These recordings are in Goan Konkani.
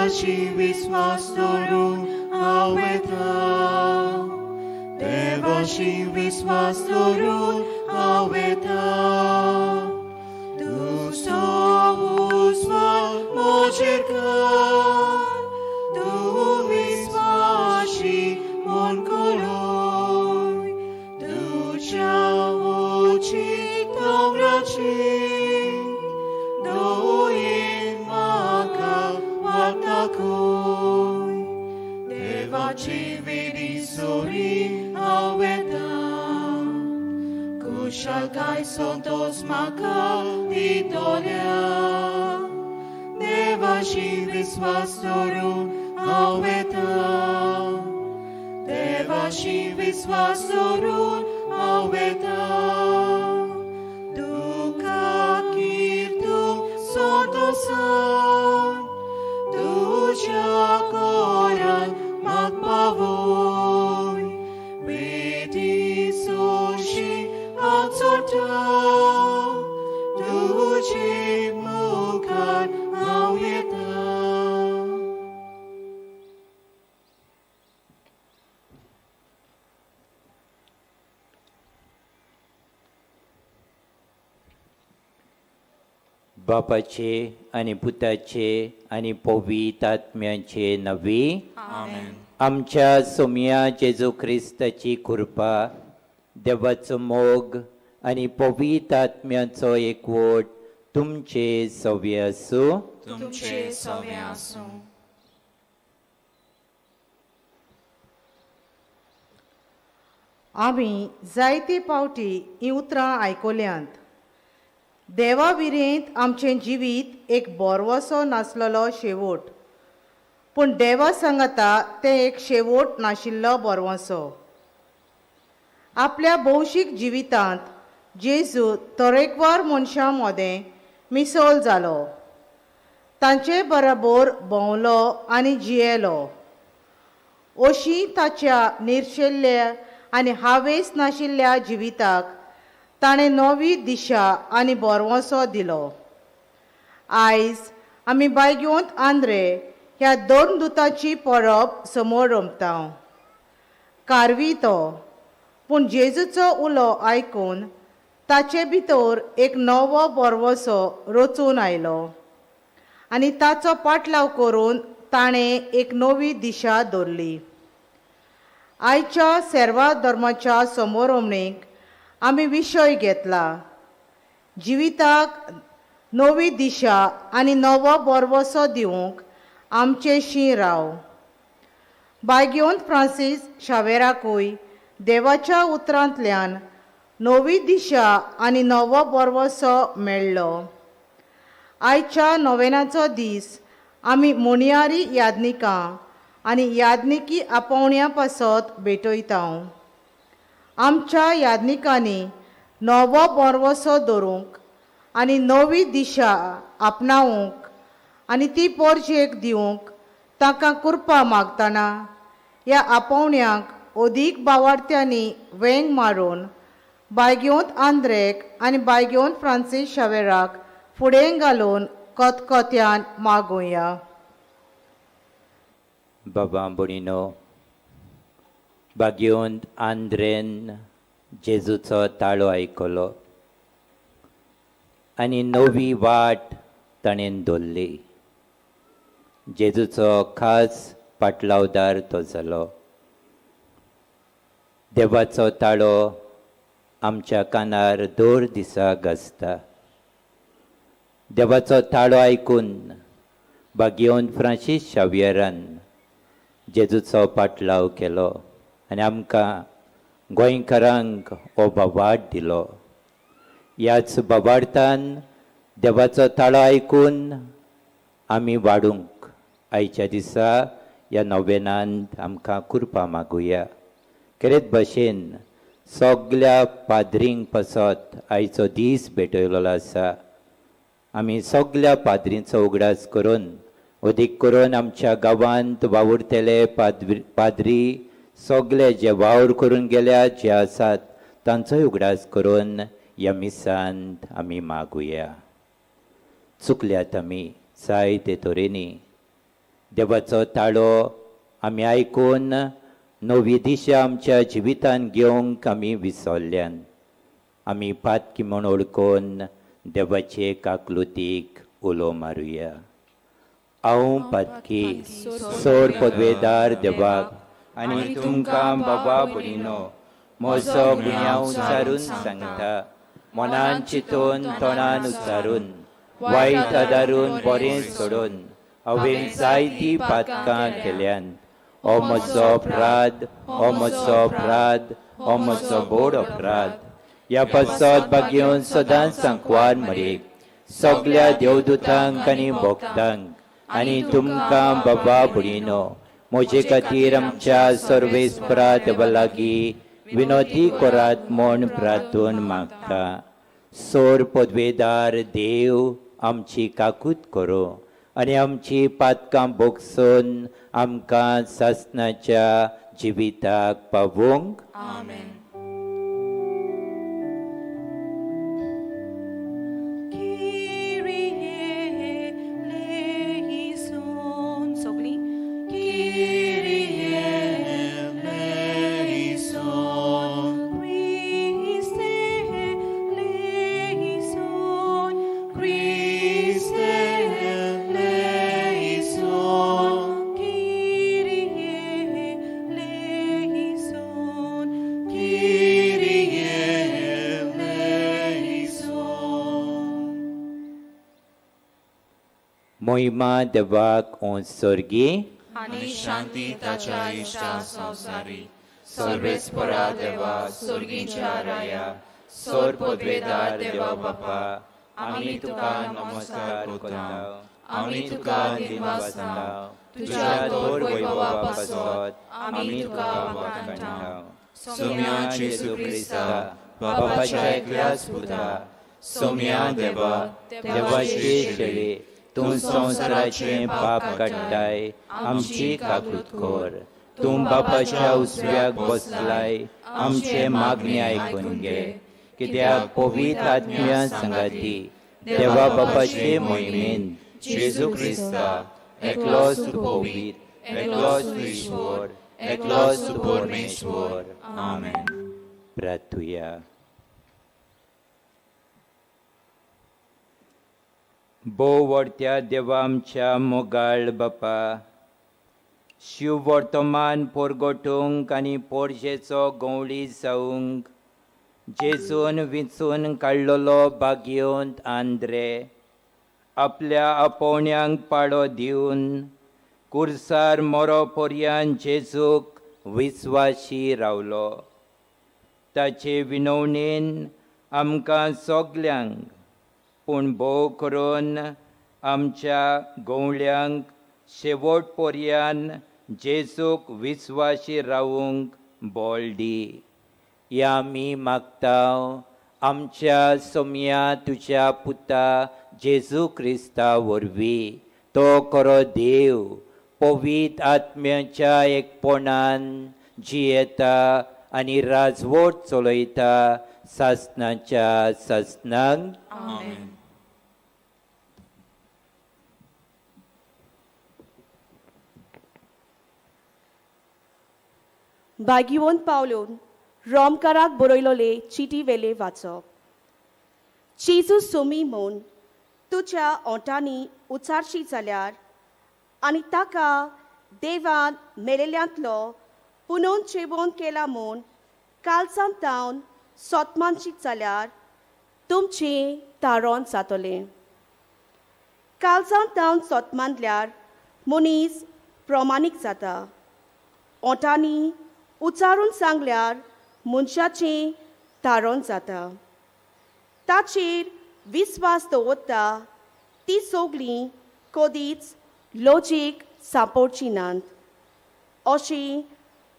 देवाशी विश्वास दवरून हांव वेता, देवाशी विश्वास दवरून हांव वेता. तुजो उजवाड म्हजेर घाल, तूं विश्वाशी म्हूण कळय, तुज्या उचीत दोंगराचेर दोयेन म्हाका वाट दाखय. देवाची विधी सोरी हांव वेता, कुशळकाय संतोष म्हाका दितल्या. देवाशी विश्वास दवरून हांव वेता, देवाशी विश्वास दवरून हांव वेता. तुका कीर्तूंक संतोसान, तुज्या कोरान म्हाका पावय. वेदी सोशी हांव चडटा, तुजे मुखार हांव येता. बापाचे आनी पुताचे आनी पवित्र आत्म्याचे नवी. आमेन. आमच्या सोमया जेजू क्रिस्ताची कृपा, देवाचो मोग आनी पवित्र आत्म्याचो एकवट तुमचे सवे आसूं. तुमचे सवे आसूं. आमी जायते पावटी हीं उतरां आयकल्यांत. देवा विरेंत आमचें जिवीत एक बोरवसो नासलेलो शेवट, पूण देवा सांगाता तें एक शेवट नाशिल्लो बोरवसो. आपल्या भौशीक जिवितांत जेजू तरेकवार मनशां मदें मिसोल जालो, तांचे बराबर भोंवलो आनी जियेलो. अशी ताच्या निर्शेल्ल्या आनी हावेस नाशिल्ल्या जिविताक ताणें नवी दिशा आनी बोरवसो दिलो. आयज आमी बायगोंत आंद्रे ह्या दोन दुताची परब समोर रोमता. कारवी तो, पूण जेजूचो उलो आयकून ताचे भितर एक नवो बोरवसो रचून आयलो आनी ताचो पाटलाव करून ताणें एक नवी दिशा दवरली. आयच्या सेर्वा धर्माच्या समोरोमणेक आमी विशय घेतला, जिविताक नवी दिशा आनी नवो बोरवसो दिवंक आमचे शी राव. बायगेवंत फ्रांसीस शावेराकूय देवाच्या उतरांतल्यान नवी दिशा आनी नवो बोरवसो मेळ्ळो. आयच्या नोवेनाचो दीस आमी मोणयारी यादनिकां आनी यादनिकी आपोवण्या पासत भेटयता. आमच्या यादनिकांनी नवो बोरवसो दवरूंक आनी नवी दिशा आपणावंक आनी ती पोरजेक दिवंक तांकां कृपा मागतना ह्या आपोवण्याक अदीक बावार्थ्यांनी वेंग मारून बायगेवंत आंद्रेक आनी बायगेवंत फ्रांसीस शावेराक फुडें घालून कतकत्यान मागुया. बाबा भयणीनो, बागेवंत आंद्रेन जेजूचो ताळो आयकलो आनी नवी वाट ताणें दवरली. जेजूचो खास पाटलावदार तो जालो. देवाचो ताळो आमच्या कानार दर दिसा गाजता. देवाचो ताळो आयकून बागेवंत फ्रांसीस शावियरान जेजूचो पाटलाव केलो आनी आमकां गोंयकारांक हो बाबाट दिलो. ह्याच बाबार्थान देवाचो ताळो आयकून आमी वाडूंक आयच्या दिसा ह्या नोवेनांत आमकां कृपा मागुया. खेरीत भशेन सगल्या पाद्रींक पासत आयचो दीस भेटयलेलो आसा. आमी सगल्या पाद्रींचो उगडास करून अदीक करून आमच्या गांवांत वावुरतले पाद्री सगले जे वावर करून गेल्या जे आसात तांचोय उगडास करून ह्या मिसांत आमी मागुया. चुकल्यात आमी जायते तरेनी, देवाचो ताळो आमी आयकून नवी दिशा आमच्या जिवितान घेवंक आमी विसरल्यान. आमी पातकी म्हूण ओळखून देवाचे काकलुतीक उलो मारुया. हांव पातकी सोड पदवेदार देवाक आनी तुमकां बाबा भयणीनो म्हजो गुन्यांव उचारून सांगता. मनान चिंतून तोंडान उचारून वायट आदारून बरें सोडून हांवें जायतीं पातकां केल्यान. हो म्हजो अपराध, हो म्हजो अपराध, हो म्हजो बोड अपराध. ह्या पासत भाग्योन सदांच सांकवार मरेक सगल्या देवदूतांक आनी भक्तांक आनी तुमकां बाबा भयणीनो म्हजे खातीर आमच्या सर्वेस्परा देवा लागीं विनोती करात म्हूण प्रार्थून मागता. सोर पदवेदार देव आमची काकूत करूं आनी आमची पातकां भोगसून आमकां सासणाच्या जिविताक पावोवंक. आमेन. Kyrie eleison. सगळीं Kyrie eleison. Christe eleison. Christe eleison. Kyrie eleison. Kyrie eleison. मोहिमा देवाक सोर्गी आनी शांती ताच्या इश्टा संवसारी. सर्वेस्परा देवा, सोर्गीच्या राया, सोर पदवेदार देवा बापा, आमी तुका नमस्कार करता. आमी तुका दिनवासता. तुज्या थोर वैभवा पासत आमी तुका वाखाणटा. सोम्या जेजू क्रिस्ता, बापाच्या एकल्याच पुता, सोम्या देवा, देवाची शेळी तूं संवसाराचें पाप काडटाय, आमची काकूत कर. तूं बापाच्या उजव्याक बसलाय, आमचे मागणी आयकून घे. कित्याक पवित्र आत्म्या सांगाती देवा बापाचे मोहिमेन जेजू क्रिस्ता, एकलोच तूं पवित्र, एकलोच तूं ईश्वर, एकलोच तूं परमेश्वर. आमेन. प्रार्थुया. भोव व्हडत्या देवा आमच्या मोगाळ बापा, शिव वर्तमान पोरगोटूंक आनी पोरजेचो गंवळी जावंक जेजून विंचून काडलेलो भाग्यवंत आंद्रे आपल्या आपोवण्यांक पाळो दिवन कुर्सार मरो पर्यान जेजूक विस्वाशी रावलो. ताचे विनवणेन आमकां सगल्यांक पूण भोव करून आमच्या गंवळ्यांक शेवट पर्यान जेजूक विस्वाशी रावूंक बळ दी. ह्या आमी मागता आमच्या सोम्या तुज्या पुता जेजू क्रिस्ता वरवीं. तो खरो देव पवित्र आत्म्याच्या एकपणान जियेता आनी राजवट चलयता सासणाच्या सासणाक. आमेन. भाग्यवंत पावलोन रोमकाराक बरयलोले चिटी वेले वाचप. जेजू सोमी म्हूण तुज्या ओंठांनी उचारशी जाल्यार आनी ताका देवान मेलेल्यांतलो पुनोन जेवण केला म्हूण कालसान तावन सोतमानशीत जाल्यार तुमचें तारोन जातलें. कालसान तावन सोतमानल्यार मनीस प्रमाणीक जाता. ओंठांनी उचारून सांगल्यार मनशाचें तारोन जाता. ताचेर विस्वास दवरता ती सगळीं कदीच लॉजीक सांपोवची नात अशें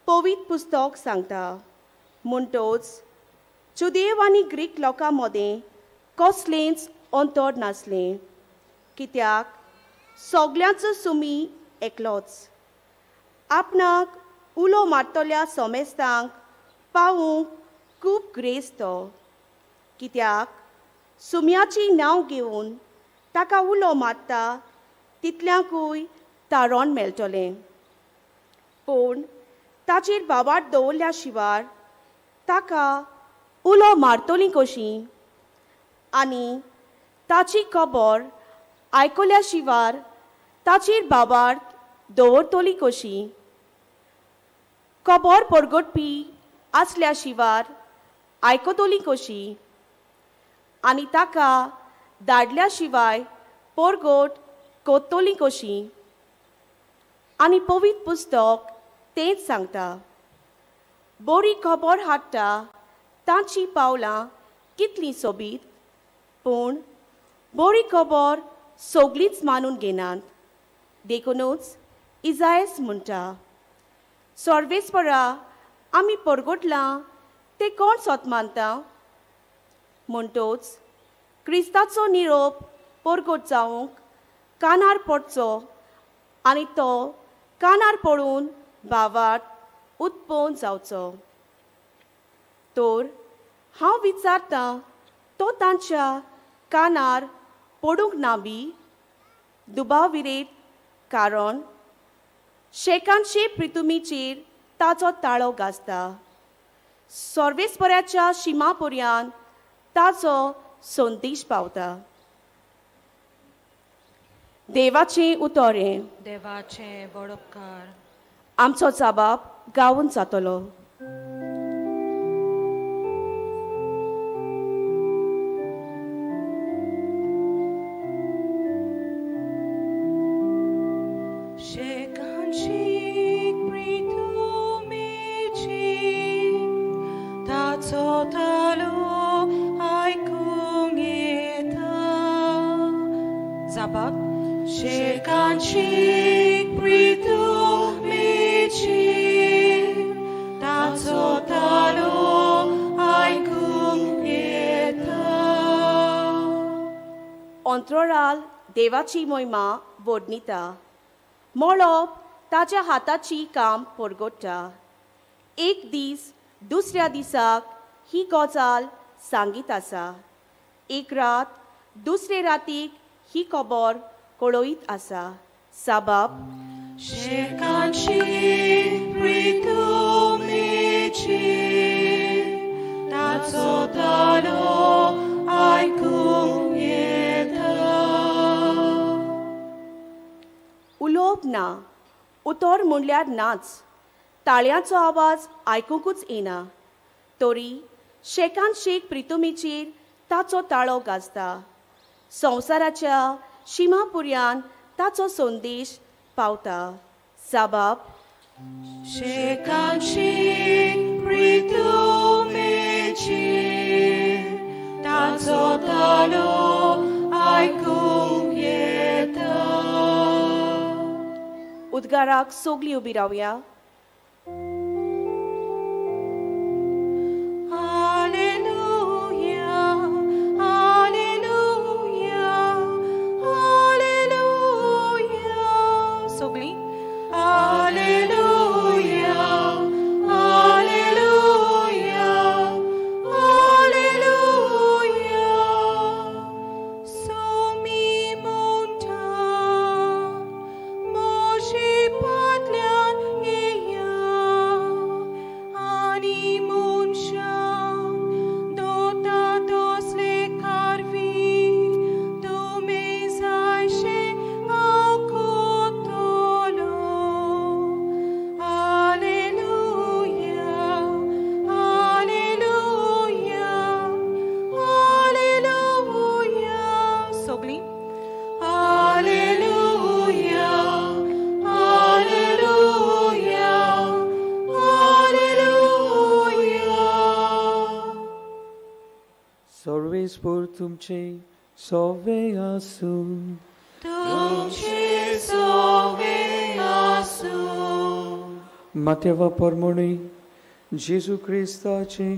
पवित्र पुस्तक सांगता. म्हणटच जुदेव आनी ग्रीक लोकां मदें कसलेंच अंतर नासलें, कित्याक सगल्यांचो सुमी एकलोच. आपणाक उलो मारतल्या सोमेस्तांक पावूंक खूब ग्रेस तो, कित्याक सुम्याची नांव घेवन ताका उलो मारता तितल्यांकूय तारण मेळटलें. पूण ताचेर बाबाट दवरल्या शिवार ताका उलो मारतलीं कशीं आनी ताची खबर आयकल्या शिवार ताचेर बाबार दवरतली कशी? खबर परगटपी आसल्या शिवार आयकतली कशी? आनी ताका धाडल्या शिवाय परगट कोत्तली कशी? आनी पवित्र पुस्तक तेंच सांगता, बरी खबर हाडटा तांची पावलां कितलीं सोबीत, पूण बरी खबर सगळींच मानून घेनात. देखुनूच इजायस म्हणटा, सर्वेस्परा आमी परगटलां तें कोण सोत मानता? म्हणटोच क्रिस्ताचो निरोप परगट जावंक कानार पडचो आनी तो कानार पडून भावार्थ उत्पन्न जावचो. तर हांव विचारतां, तो तांच्या कानार पडूंक ना बी? दुबाव विरेत, कारण शेकांचे प्रितुमीचेर ताचो ताळो गाजता, सर्वेस्पराच्या शिमा पर्यान ताचो संदेश पावता. देवाचें उतर हें. देवाचें बरोपकार. आमचो जाबाब गावून जातलो. शेकांशीक प्रितुमेची ताचो तालो आयकूंक येता. जाबाब. शेकांशीक प्रितुमेची ताचो तालो आयकूंक येता. अंतराळ देवाची मोहिमा वर्णिता, मळब ताच्या हाताची काम परगट्टा. एक दीस दुसऱ्या दिसाक ही गजाल सांगीत आसा, एक रात दुसरे रातीक ही खबर कळयत आसा. साबाब. शेकांशीक प्रितुमेची ताचो तालो आयकूंक येता. उलोवप ना, उतर म्हणल्यार नाच, ताळयांचो आवाज आयकुंकूच येना, तरी शेकान शेक प्रितुमीचेर ताचो ताळो गाजता, संवसाराच्या शिमा पुर्यान ताचो संदेश पावता. साबाब. शेकांशीक प्रितुमेची ताचो तालो आयकूंक येता. उद्गाराक सगळीं उबी रावया. Alleluia, Alleluia, Alleluia. सगळीं. Alleluia, Alleluia, Alleluia. सोमी म्हणटा, म्हजे फाटल्यान येया आनी मनशां दोता तसले कारवी तुमी जायशे हांव कोत्तलो. Alleluia, Alleluia, Alleluia. सगळीं. Alleluia, Alleluia, Alleluia. सर्वेस्पर तुमचे सवे आसूं. तुमचे सोवे आसूं. मातेवा परमणी जेजू क्रिस्ताचे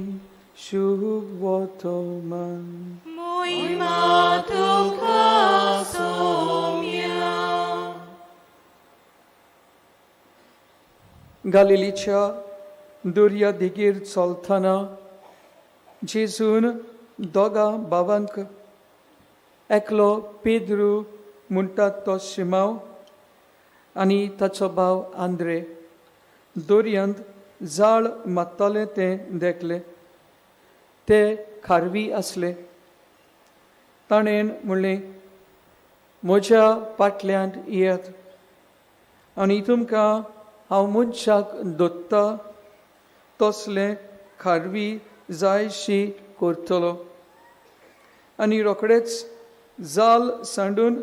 शुभ वर्तमान. मोहिमा तुका सोम्या. गालिलीच्या दर्या देगेर चलतना जेजून दोगां भावांक, एकलो पेद्रू म्हणटात तो शिमाव आनी ताचो भाव आंद्रे दर्यांत जाळ मारताले तें देखलें. ते खारवी आसले. ताणें म्हणलें, म्हज्या फाटल्यान येयात आनी तुमकां हांव मनशाक दोत्ता तसलें खारवी जायशी करतलो. आनी रोखडेच जाल सांडून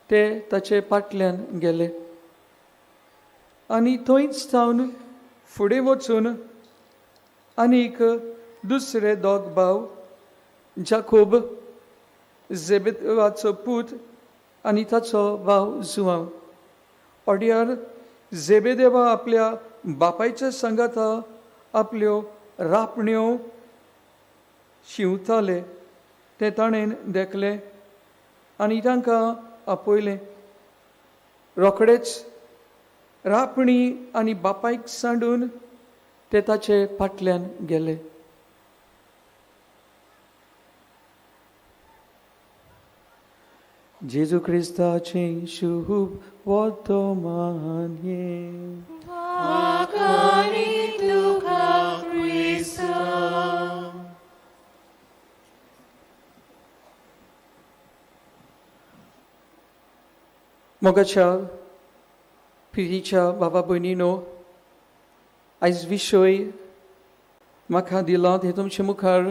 ते ताचे फाटल्यान गेले. आनी थंयच सावन फुडें वचून आनीक दुसरे दोग भाव, जाकोब जेबेवाचो पूत आनी ताचो भाव जुवांव, अड्यार जेबेदेवा आपल्या बापायच्या सांगाता आपल्यो रापण्यो शिंवताले ते ताणें देखले आनी तांकां आपयलें. रोखडेच रापणी आनी बापायक सांडून ते ताचे फाटल्यान गेले. जेजू क्रिस्ताचें शुभ वर्तमान हें. मोगाच्या पिरीच्या बाबा भयणीनो, आयज विशय म्हाका दिला तें तुमचे मुखार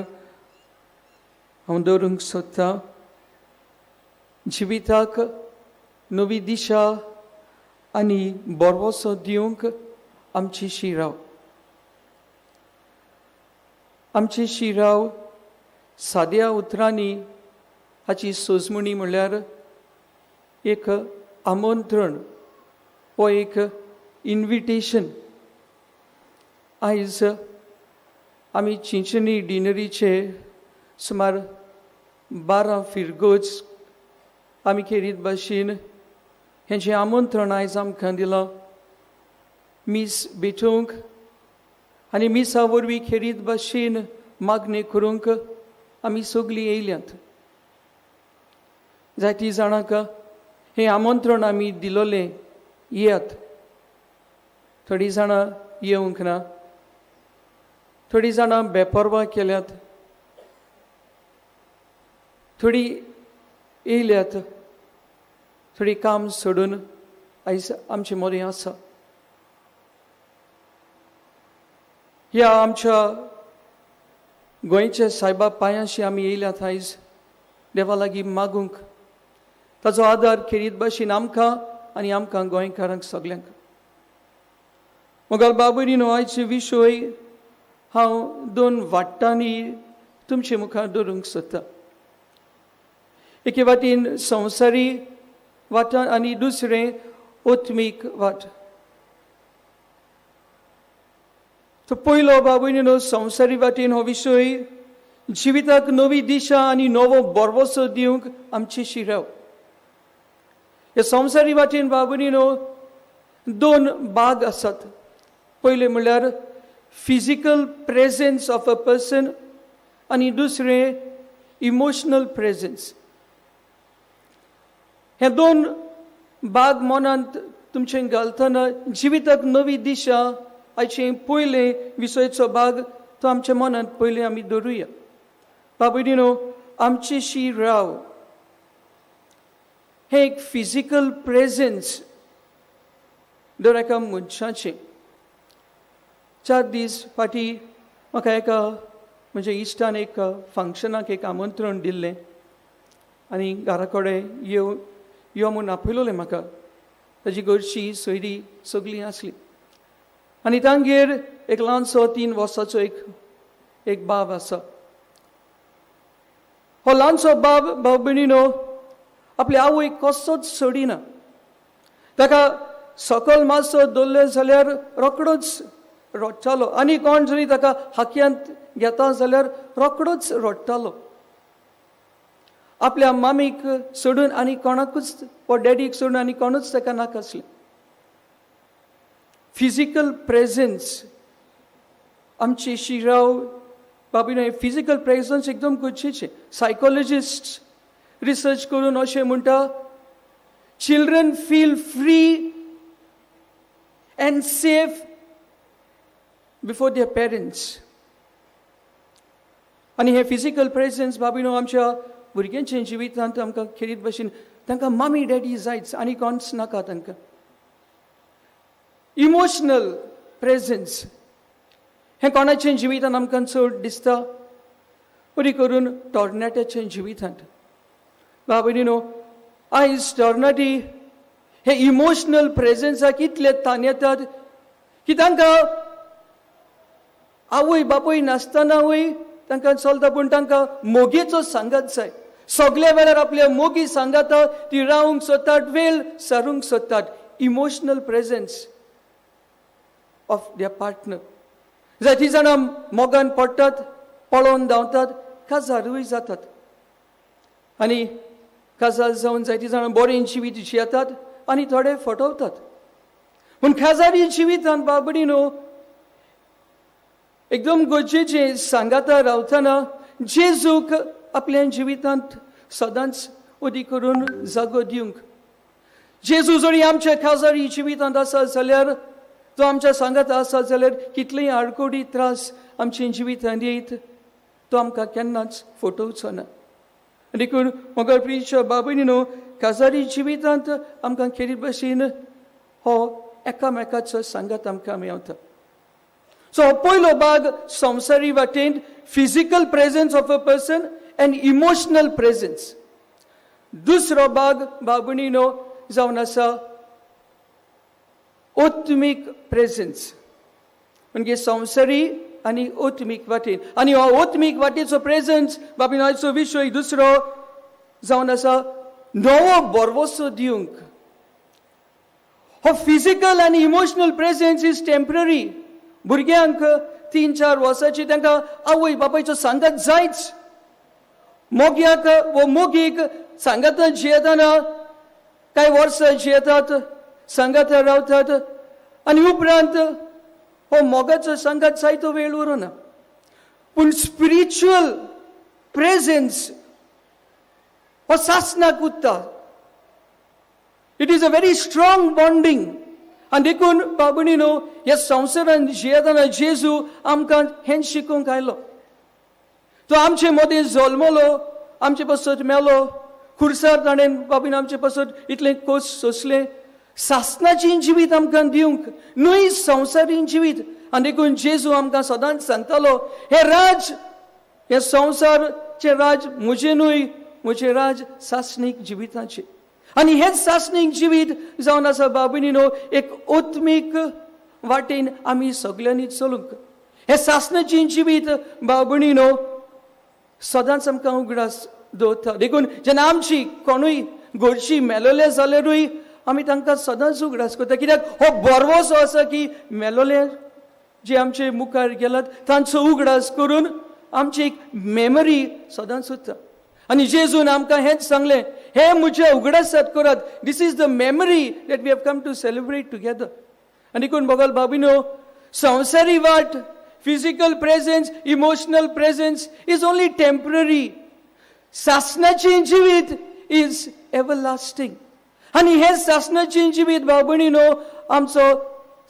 हांव दवरूंक सोदतां. जिविताक नवी दिशा आनी बरवसो दिवंक आमची शिराव. आमची शिराव साद्या उतरांनी हाची सोजमणी म्हणल्यार एक आमंत्रण वो एक इन्विटेशन. आयज आमी चिंचणी डिनरीचे सुमार 12 फिरगोज आमी खेरीत भाशेन हें जें आमंत्रण आयज आमकां दिलां मीस भेटोवंक आनी मिसा वरवीं खेरीत भाशेन मागणी करूंक आमी सगळीं येयल्यात. जायतीं जाणांक हें आमंत्रण आमी दिलोलें, येयात. थोडीं जाणां येवंक ना, थोडीं जाणां बेपर्वा केल्यात, थोडीं येयल्यात, थोडीं काम सोडून आयज आमचे मदें आसा. ह्या आमच्या गोंयच्या सायबा पांयांशी आमी येयल्यात आयज देवा लागीं मागूंक ताचो आदार खेरीत भाशेन आमकां आनी आमकां गोंयकारांक सगल्यांक. मोगाल बाबुरीनो, आयचे विशय हांव दोन वाट्टांनी तुमचे मुखार दवरूंक सोदतां. एके वाटेन संवसारी वाट आनी दुसरें आत्मीक वाट. तो पयलो बाबुरीनो संवसारी वाटेन हो विशय जिविताक नवी दिशा आनी नवो बरवसो दिवंक आमची शिराव. ह्या संवसारी वाटेन बाबुरीनो दोन भाग आसात. पयलें म्हणल्यार physical presence of a person आनी दुसरें इमोशनल प्रेजन्स. हे दोन भाग मनांत तुमचें घालतना जिविताक नवी दिशा आयचें पयलें विशयाचो भाग तो आमच्या मनांत पयलें आमी दवरुया. बाबुडीनो, आमची शिराव हें एक फिजिकल प्रेजन्स दर एका मनशाचें. 4 दीस फाटीं म्हाका एका म्हज्या इश्टान एक फंक्शनाक एक आमंत्रण दिल्लें आनी घरा कडेन यो यो म्हूण आपयलोलें म्हाका. ताजी घरची सोयरी सगळीं आसली आनी तांगेर एक ल्हानसो 3 वर्साचो एक बाब आसा. हो ल्हानसो बाब भाव भयणीनो आपली आवय कसोच सोडिना. ताका सकल मातसो दवरलें जाल्यार रोकडोच रडटालो आनी कोण जरी ताका हाक्यांत घेता जाल्यार रोकडोच रडटालो. आपल्या मामीक सोडून आनी कोणाकूच वा डॅडीक सोडून आनी कोणूच ताका नाका आसलें. फिजिकल प्रेजन्स आमची शिराव बाबीनो, फिजिकल प्रेजन्स एकदम गरजेचें. सायकोलॉजिस्ट रिसर्च करून अशें म्हणटा, children feel free and safe before their parents. आनी हें फिजिकल प्रेजन्स बाबीनो आमच्या भुरग्यांच्या जिवितांत आमकां खेरीत भशेन तांकां मामी डॅडी जायच आनी कोणच नाका तांकां. इमोशनल प्रेजन्स हें कोणाचें जिवितांत आमकां चड दिसता? बरी करून तरणाट्याच्या जिवितांत. बाबीनो, आयज तरणाटी हे इमोशनल प्रेजन्साक इतले ताण येतात की तांकां आवय बापूय नासतनावूय तांकां चलता, पूण तांकां मोगीचो सांगात जाय. सगल्या वेळार आपल्या मोगी सांगाता ती रावंक सोदतात, वेळ सारूंक सोदतात. Emotional presence of their partner. जायतीं जाणां मोगान पडटात, पळोवन धांवतात, काजारूय जातात आनी काजार जावन जायतीं जाणां बरें जिवीत जियेतात आनी थोडे फटवतात. पूण काजारी जिवितान बाबडी न्हू एकदम गरजेचें सांगाता रावतना जेजूक आपल्या जिवितांत सदांच उदी करून जागो दिवंक. जेजू जरी आमच्या खाजारी जिवितांत आसा जाल्यार, तो आमच्या सांगात आसा जाल्यार, कितलेय आडकोडी त्रास आमच्या जिवितांत येयत, तो आमकां केन्नाच फटोवचो ना. देखून मगर प्रियच्या बाबीनी न्हू, काजारी जिवितांत आमकां खेरीत भशेन हो एकामेकाचो सांगात आमकां मेवता. सो हो पयलो भाग संवसारी वाटेन, physical presence of a person and emotional presence. दुसरो भाग बाबणीनो जावन आसा आत्मीक प्रेझन्स, म्हणजे संवसारी आनी आत्मीक वाटेन. आनी हो आत्मीक वाटेचो प्रेझन्स बाबीन, आयचो विशय दुसरो जावन आसा नवो भरवसो दिवंक. हो फिजिकल आनी इमोशनल प्रेझन्स is temporary. भुरग्यांक 3-4 वर्सांची तांकां आवय बापायचो सांगात जायच. मोग्याक वो मोगीक सांगात जियेतना कांय वर्सां जियेतात, सांगात रावतात आनी उपरांत हो मोगाचो सांगात जायतो वेळ उरना. पूण स्पिरिच्युअल प्रेझेन्स हो सासनाक उरता. It is a very strong bonding. आनी देखून बाबणी न्हू, ह्या संवसारान जियेतना जेजू आमकां हें शिकोवंक आयलो. तो आमचे मदीं जल्मलो, आमचे पासत मेलो खुर्सार. ताणें बाबीन आमचे पासत इतलें कोस सोंसलें, सासनाची जिवीत आमकां दिवंक, न्हय संवसारी जिवीत. आनी देखून जेजू आमकां सदांच सांगतालो, हें राज, हें संवसारचें राज म्हजें न्हय, म्हजें राज सासणीक जिविताचें. आनी हेंच सासणीक जिवीत जावन आसा बाबीनी न्हू, एक आत्मीक वाटेन आमी सगल्यांनी चलूंक. हें सासणाचें जिवीत बाबणी न्हू सदांच आमकां उगडास दवरता. देखून जेन्ना आमची कोणूय घरची मेलोले जाल्यारूय आमी तांकां सदांच उगडास करता, कित्याक हो बरवसो आसा की मेलोले जे आमचे मुखार गेलात तांचो उगडास करून आमची एक मेमरी सदांच उरता. आनी जेजून आमकां हेंच सांगलें, हे म्हज्या उगडासात करात. This is the memory that we have come to celebrate together. आनी देखून बगल बाबीनो, संवसारी वाट, physical presence, emotional presence is only temporary. सासनाचें जिवीत is everlasting. आनी हें सासनाचें जिवीत भाव भयणीनो, आमचो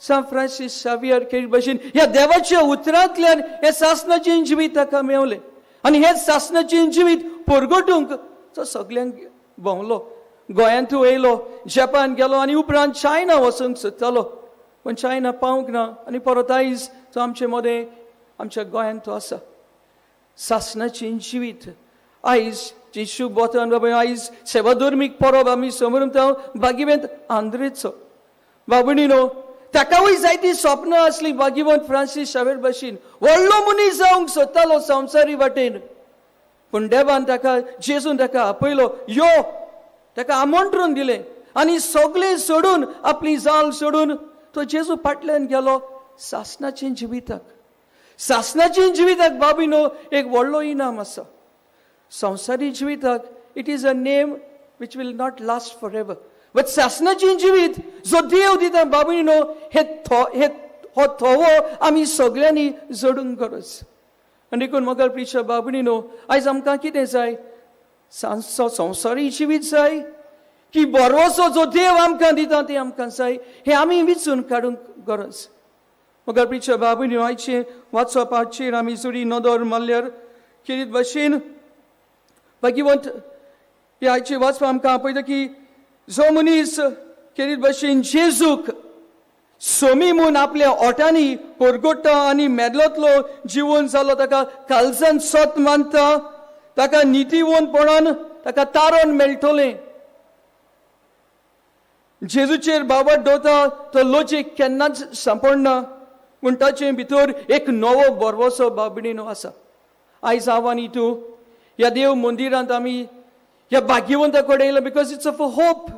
सांत फ्रांसीस शावियर खेरीत भशेन ह्या देवाच्या उतरांतल्यान हें सासनाचें जिवीत ताका मेवलें आनी हें सासनाचें जिवीत परगटूंक तो सगल्यांक भोंवलो. गोंयांतूय येयलो, जपान गेलो आनी उपरांत चायना वचूंक सोदतालो, पूण चायना पावंक ना आनी परत आयज तो आमचे मदें, आमच्या गोंयांत तो आसा. सासनाचें जिवीत आयज जी शुभ वतन बाबा, आयज सेवाधर्मीक परब आमी समरता भागिवंत आंद्रेचो. बाबणीनो, ताकावूय जायती सपनां आसलीं. भागिवंत फ्रांसीस शावेर भशेन व्हडलो मनीस जावंक सोदतालो संवसारी वाटेन, पूण देवान ताका, जेजून ताका आपयलो, यो, ताका आमंत्रण दिलें आनी सगळें सोडून, आपली जाल सोडून तो जेजू फाटल्यान गेलो सासनाचें जिविताक. सासनाचें जिविताक बाबीनो एक व्हडलो इनाम आसा. संवसारी जिविताक it is a name which will not last forever, but सासनाचें जिवीत जो देव दिता बाबीनो, हे थो हे हो थोवो आमी सगल्यांनी जोडूंक गरज. आनी देखून मगर प्रिच्या बाबणीनो, आयज आमकां कितें जाय? संवसारी जिवीत जाय की की बरवसो जो देव आमकां दिता ते आमकां जाय हें आमी विचून काडूंक गरज. मगर प्रिच्या बाबून आयचें वाचपाचेर आमी जरी नदर मारल्यार खेरीत भाशेन भाग्यवंत हे आयचें वाचपा आमकां पळयता की जो मनीस खेरीत भाशेन जेजूक सोमी म्हूण आपल्या ओटांनी परगोट्टा आनी मेदलोतलो जिवन जालो ताका कालजान सत मानता ताका नितीवंतपणान ताका तारण मेळटलें. जेजूचेर बाबत दवरता तो लजेक केन्नाच सांपडना पूण ताचे भितर एक नवो बरवसो बाबडीनो आसा. आयज हांव आनी तूं ह्या देव मंदिरांत आमी ह्या भाग्यवंता कडेन येयला because it's of a hope.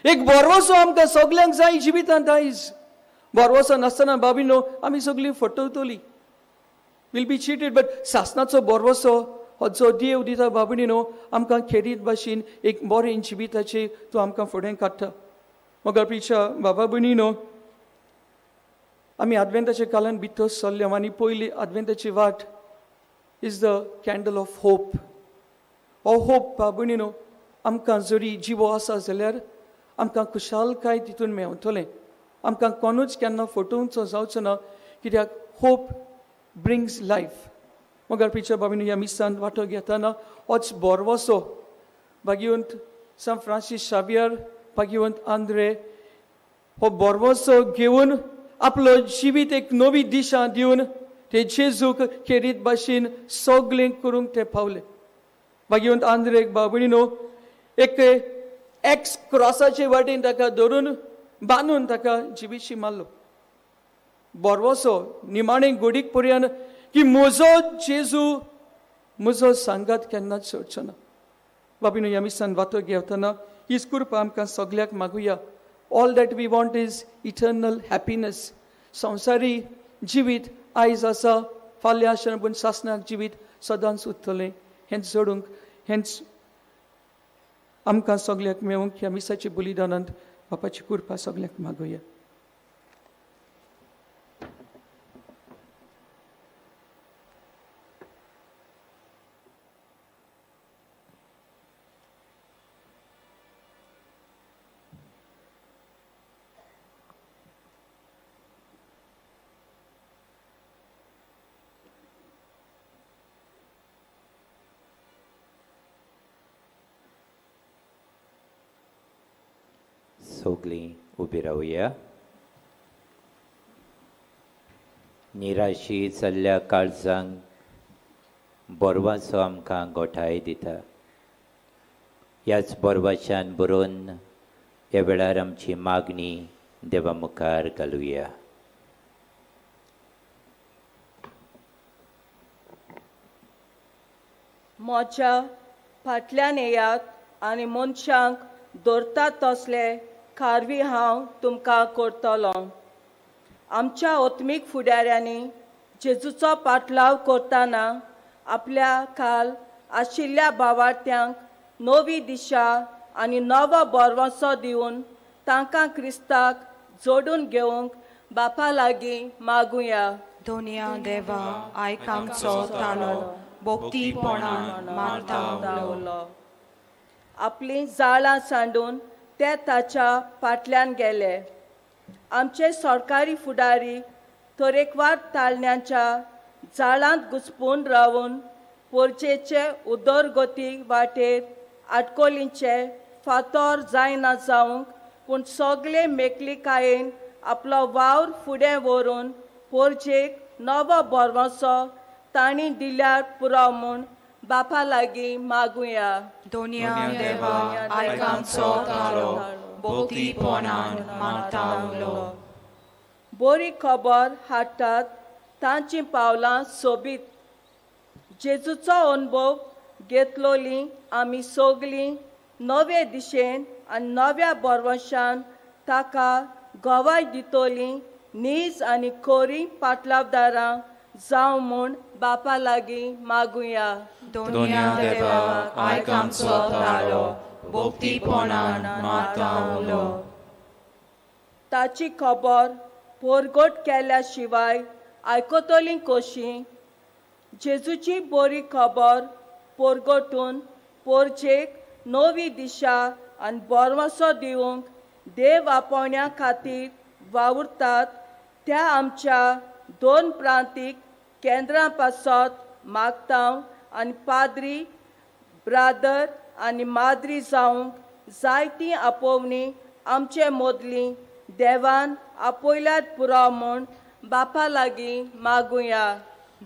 एक बरवसो आमकां सगल्यांक जाय जिवितांत. आयज बरवसो नासतना बाबीनो आमी सगळीं फटवतलीं, will be cheated. But सासनाचो बरवसो हो जो देव दिता बाबणीनो आमकां खेरीत भाशेन एक बरें जिविताचें तो आमकां फुडें काडटा. मगर प्रिच्या बाबा भयणीनो आमी आदवेंताच्या काळान भितर सरले आनी पयली आदवेंताची वाट is the candle of hope. हो होप बाबणीनो आमकां जरी जिवो आसा जाल्यार आमकां खुशालकाय तितून मेवतलें. आमकां कोणूच केन्ना फटोवचो जावचो ना कित्याक होप ब्रिंग्स लायफ. मगर प्रिच्या बाबीन ह्या मिसान वांटो घेतना होच बोरवसो भाग्यवंत सांत फ्रांसीस शावियर भाग्यवंत आंद्रे हो बोरवसो घेवन आपलो जिवीत एक नवी दिशा दिवन ते जेजूक खेरीत भाशेन सगळें करूंक ते पावले. भाग्यवंत आंद्रेक बाबणीनो एक एक्स क्रॉसाचे वाटेन ताका धरून बांदून ताका जिवीशी मारलो. बोरवसो निमाणे गोडीक पर्यंत की म्हजो जेजू म्हजो सांगात केन्नाच सोडचो ना. बाबीनो ह्या मिसान वांटो घेवतना हीच कृपा आमकां सगल्याक मागुया. All that we want is eternal happiness. संवसारी जिवीत आयज आसा फाल्यां आसना पूण सासणाक जिवीत सदांच उरतलें. हेंच जोडूंक हेंच आमकां सगल्याक मेळूंक ह्या मिसाच्या बलिदानांत बापाची कृपा सगल्याक मागुया. सगळीं उबी रावया. निराशी जाल्ल्या काळजांक बोरवाचो आमकां गोठाय दिता. ह्याच बोरवाच्यान बरोवन ह्या वेळार आमची मागणी देवा मुखार घालुया. म्हज्या फाटल्यान येयात आनी मनशांक दवरतात तसले कारवी हांव तुमकां करतलो. आमच्या आत्मीक फुडाऱ्यांनी जेजूचो पाटलाव करतना आपल्या खाल आशिल्ल्या भावार्थ्यांक नवी दिशा आनी नवो बरवसो दिवन तांकां क्रिस्ताक जोडून घेवंक बापा लागीं मागुया. दोनया देवा आयक आमचो तालो भक्तीपणान मारता उलो. आपलीं जाळां सांडून ते ताच्या फाटल्यान गेले. आमचे सरकारी फुडारी तरेकवार ताळण्यांच्या जाळांत घुसपून रावन पोरचेचे उदरगती वाटेर आटकोलींचे फातोर जायना जावंक पूण सगळे मेकलिकायेन आपलो वावर फुडें व्हरून पोरजेक नवो बरवसो तांणी दिल्यार पुरो म्हूण बापा लागीं मागुया. दोनया देवा आयक आमचो तालो भक्तीपणान मारता उलो. बरी खबर हाडटात तांचीं पावलां सोबीत. जेजूचो अनुभव घेतलोलीं आमी सगलीं नवे दिशेन आनी नव्या बरवशान ताका गवाय दितलीं नीज आनी खोरी पाटलावदारां जावं म्हूण बापा लागीं मागुया. दोनया देवा आयक आमचो तालो भक्तीपणान मारता उलो. ताची खबर पोरगोट केल्या शिवाय आयकतलीं कशीं? जेजूची बरी खबर पोरगोटून पोरजेक नवी दिशा आनी बोरवासो दिवंक देव आपोवण्या खातीर वावुरतात त्या आमच्या दोन प्रांतीक केंद्रां पासत मागता आनी पाद्री ब्रादर आनी माद्री जावंक जायतीं आपोवणी आमचे मदलीं देवान आपयल्यात पुरो म्हूण बापा लागीं मागुया.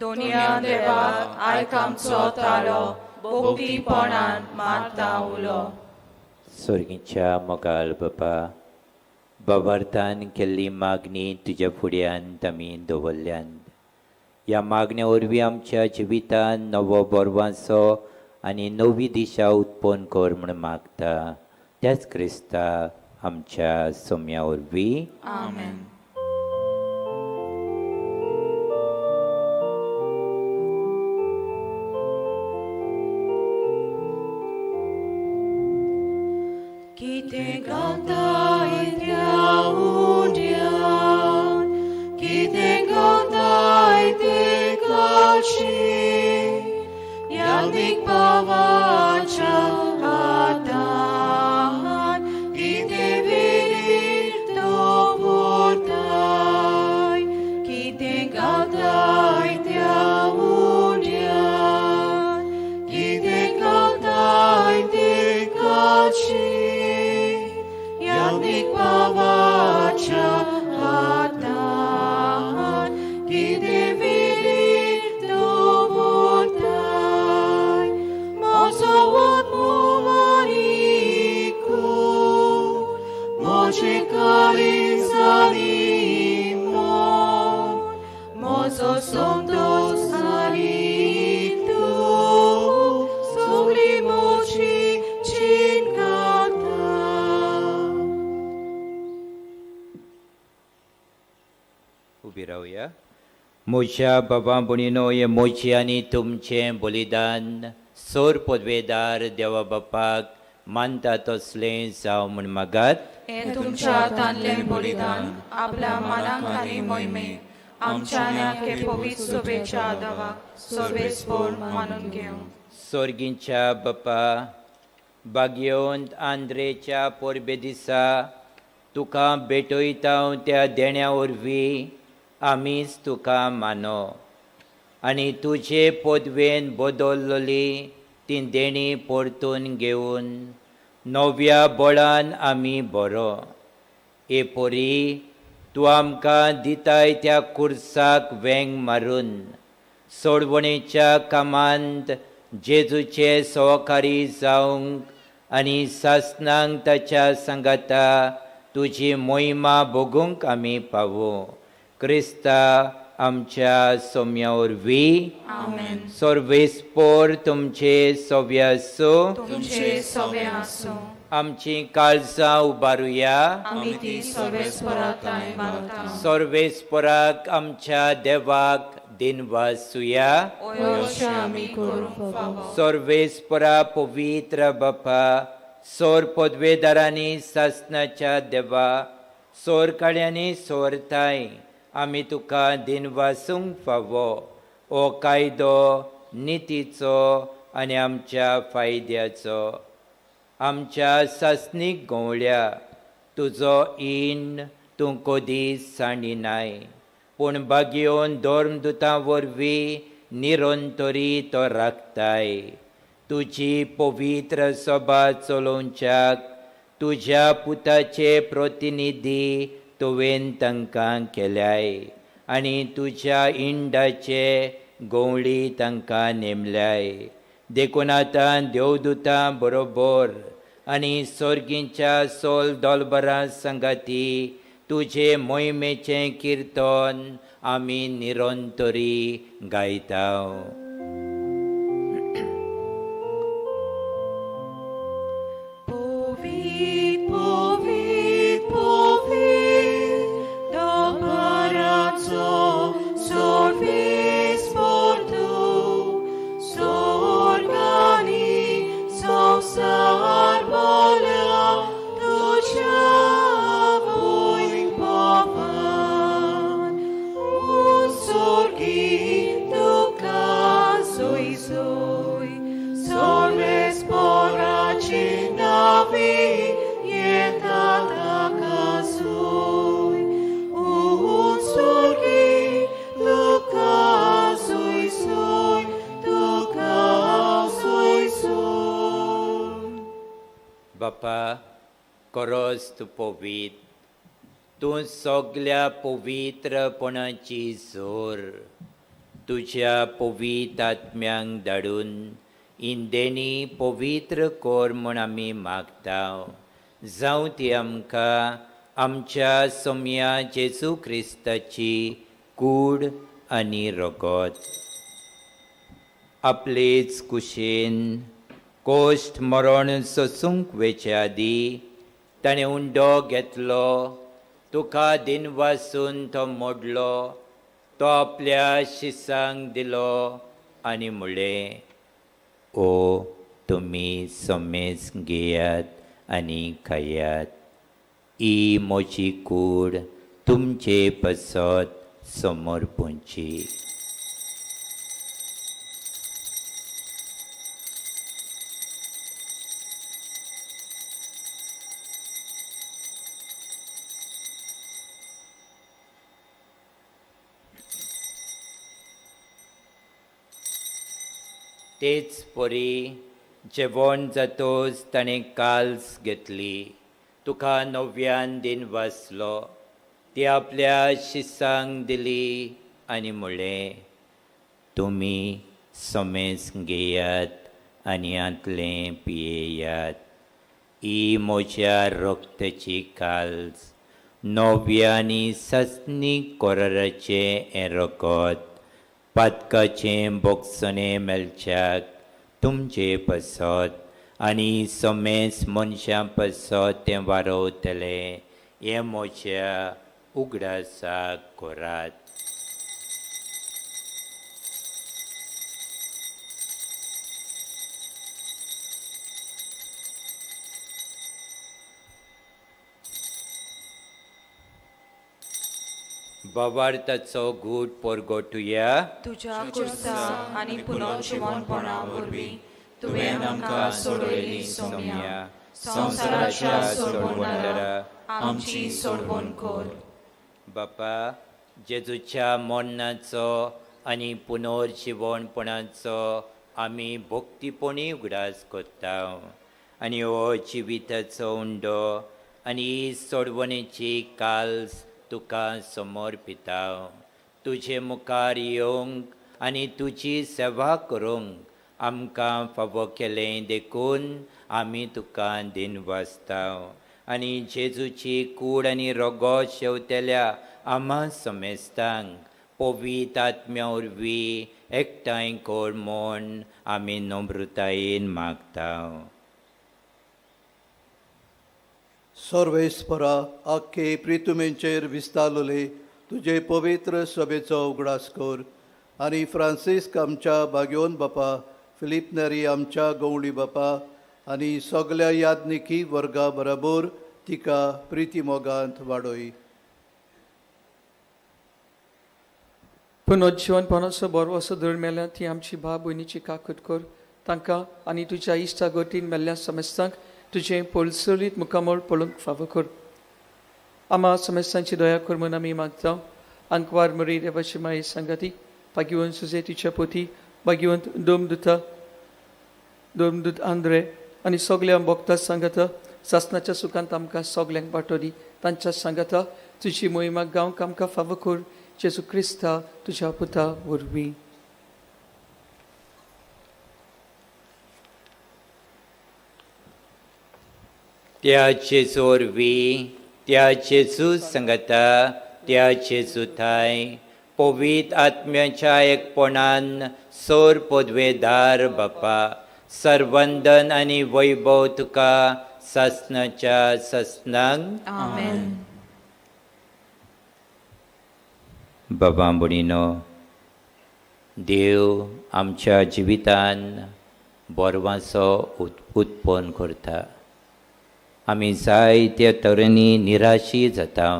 दोनया देवा आयक आमचो ताळो भोक्तीपणान मारता उलो. सोर्गीच्या मोगाल बापा, बाबार्थान केल्ली मागणी तुज्या फुड्यान आमी दवरल्यान. ह्या मागण्या वरवीं आमच्या जिवितान नवो बोरवांचो आनी नवी दिशा उत्पन्न कर म्हूण मागता त्याच क्रिस्ता आमच्या सोम्या वरवीं. आमेन. कितें गावताय त्या उड्यान, कितें गावताय ते काळशी, यादीक पावाच्या हातान, कितें विरीर तो पुरताय, कितें गावताय त्या उड्यान, कितें गावताय ते काळशी, यादीक पावाच्या हातान, कितें विरीर तो पुरताय, म्हजो आत्मो वारीकून, म्हजें काळीज जाली मोन, म्हजो संतोश जाली तूं, सगळी म्हजी जीण गाता. उबी रावया. म्हज्या बाबा भयणीनो, हें म्हजें आनी तुमचें बलिदान सोर पदवेदार देवा बापाक मानता तसलें जावं म्हूण मागात. हें तुमच्या हातांतलें बलिदान आपल्या मानाक आनी मोहिमेक आमच्या हे पवित्र सभेच्या देवाक सर्वेस्पोर मानून घेवं. सोर्गींच्या बापा, बागयोंत आंद्रेच्या परबे दिसा तुका भेटयता त्या देण्या वरवीं आमीच तुका मानो आनी तुजे पदवेन बदलली ती देणी परतून घेवन नव्या बळान आमी बरो. हे परी तूं आमकां दिताय त्या कुर्साक वेंग मारून सोडवणेच्या कामांत जेजूचे सहकारी जावंक आनी सासनांक ताच्या सांगाता तुजी मोहिमा भोगूंक आमी पावूं. क्रिस्ता आमच्या सोम्या वरवीं. आमेन. सर्वेस्पोर तुमचे सोव्या आसूं. तुमचे सवे आसूं. आमची काळजां उबारुया. आमी ती सर्वेस्पराताय मानता. सर्वेस्पराक आमच्या देवाक दिनवासुया. अशें आमी करूंक फावो. सर्वेस्परा पवित्र बापा, सोर पदवेदारांनी सासनाच्या देवा, सोर काळ्यांनी सोरताय आमी तुका दिनवासूंक फावो. हो कायदो नितीचो आनी आमच्या फायद्याचो. आमच्या सासणीक गवळ्या तुजो इन तूं कदीच सांडिनाय, पूण बागयोन धर्मदुतां वरवीं निरंतरी तो राखताय. तुजी पवित्र सभा चलोवच्याक तुज्या पुताचे प्रतिनिधी तुवें तांकां केल्याय आनी तुज्या इंडाचे गवळी तांकां नेमल्याय. देखून आतां देवदुतां बरोबर आनी सोर्गींच्या सोल दोलबरां सांगाती तुजे मोहिमेचें किर्तन आमी निरंतरी गायता. Povit, povit, povit, dobarazzo, sorvis portu, sorgani, sosar bola, tucia voi povan, un sorgi tu cauta. तोच तूं पवित्र, तूं सगल्या पवित्रपणाची जोर. तुज्या पवित्र आत्म्यांक धाडून इंदेनी पवित्र कर म्हूण आमी मागता. जावं ती आमकां आमच्या सोम्या जेजू क्रिस्ताची कूड आनी रगत. आपलेच कुशेन कोश्ट मरण सोसूंक वेचे आदीं ताणें उंडो घेतलो, तुका दिनवासून तो मोडलो, तो आपल्या शिसांक दिलो आनी म्हणलें, ओ तुमी समेज घेयात आनी खायात, ही म्हजी कूड तुमचे पसत समर्पणची. तेच परी जेवण जातोच ताणें काल्स घेतली, तुका नव्यान दिन वाचलो, ती आपल्या शिसांक दिली आनी म्हणलें, तुमी समेज घेयात आनी हांतलें पियेयात, ही म्हज्या रक्ताची काल्स, नव्या आनी सासणीक कराराचें हें रगत, पातकाचें बोगसणें मेळच्याक तुमचे पसत आनी समेज मनशां पसत तें वारवतलें, हें म्हज्या उगडासाक करात. भावार्थाचो गूट परगटुया. तुज्या कुर्सा आनी पुनर्जिवनपणा वरवीं तुवें आमकां सोडयली सोम्या, संवसाराच्या सोडवणदारा आमची सोडवण कर. बापा, जेजूच्या मरणाचो आनी पुनर्जिवनपणाचो आमी भक्तीपणी उगडास करता आनी हो जिविताचो उंडो आनी ही सोडवणेची काल्स तुका समर्पिता. तुजे मुखार येवंक आनी तुजी सेवा करूंक आमकां फावो केलें देखून आमी तुका दिनवासता. आनी जेजूची कूड आनी रगत शेवतेल्या आमा समेस्तांक पवित्र आत्म्या वरवीं एकठांय कर म्हूण आमी नम्रतायेन मागता. सर्वेस्परा आख्खे प्रितुमेंचेर विस्तारले तुजे पवित्र सभेचो उगडास कर आनी फ्रांसिस्क आमच्या बागयोन बापा, फिलीप नेरी आमच्या गवळी बापा आनी सगल्या याज्ञिकी वर्गा बरोबर तिका प्रिती मोगांत वाडय. पुनर्जिवनपणाचो बरो असो धरून मेल्या ती आमची भाव भयणीची काकूत कर, तांकां आनी तुज्या इश्टा गतीन मेल्ल्या समेस्तांक तुजें पळसलीत मुखामळ पळोवंक फावो कर. आमा समेस्तांची दया कर म्हूण आमी मागता. आंकवार मरी देवाची माई सांगाती, भाग्यवंत सुजे तिच्या पोती, भाग्यवंत दोमदूता दोमदूत आंद्रे आनी सगल्या भक्ता सांगाता सासनाच्या सुखांत आमकां सगल्यांक वांटो दी. तांच्या सांगाता तुजी मोहिमा गावंक आमकां फावो कर, जेजू क्रिस्ता तुज्या पुता वरवीं. त्या जेजू वरवीं, त्या जेजू सांगाता, त्या जेजू थांय पवित्र आत्म्याच्या एकपणान सोर पदवेदार बापा, सर्वंदन आनी वैभव तुका सासनाच्या सासनांक. आमेन. बाबा भयणीनो, देव आमच्या जिवितान बोरवांचो उत्पन्न करता. आमी जायत्या तरेनी निराशी जाता,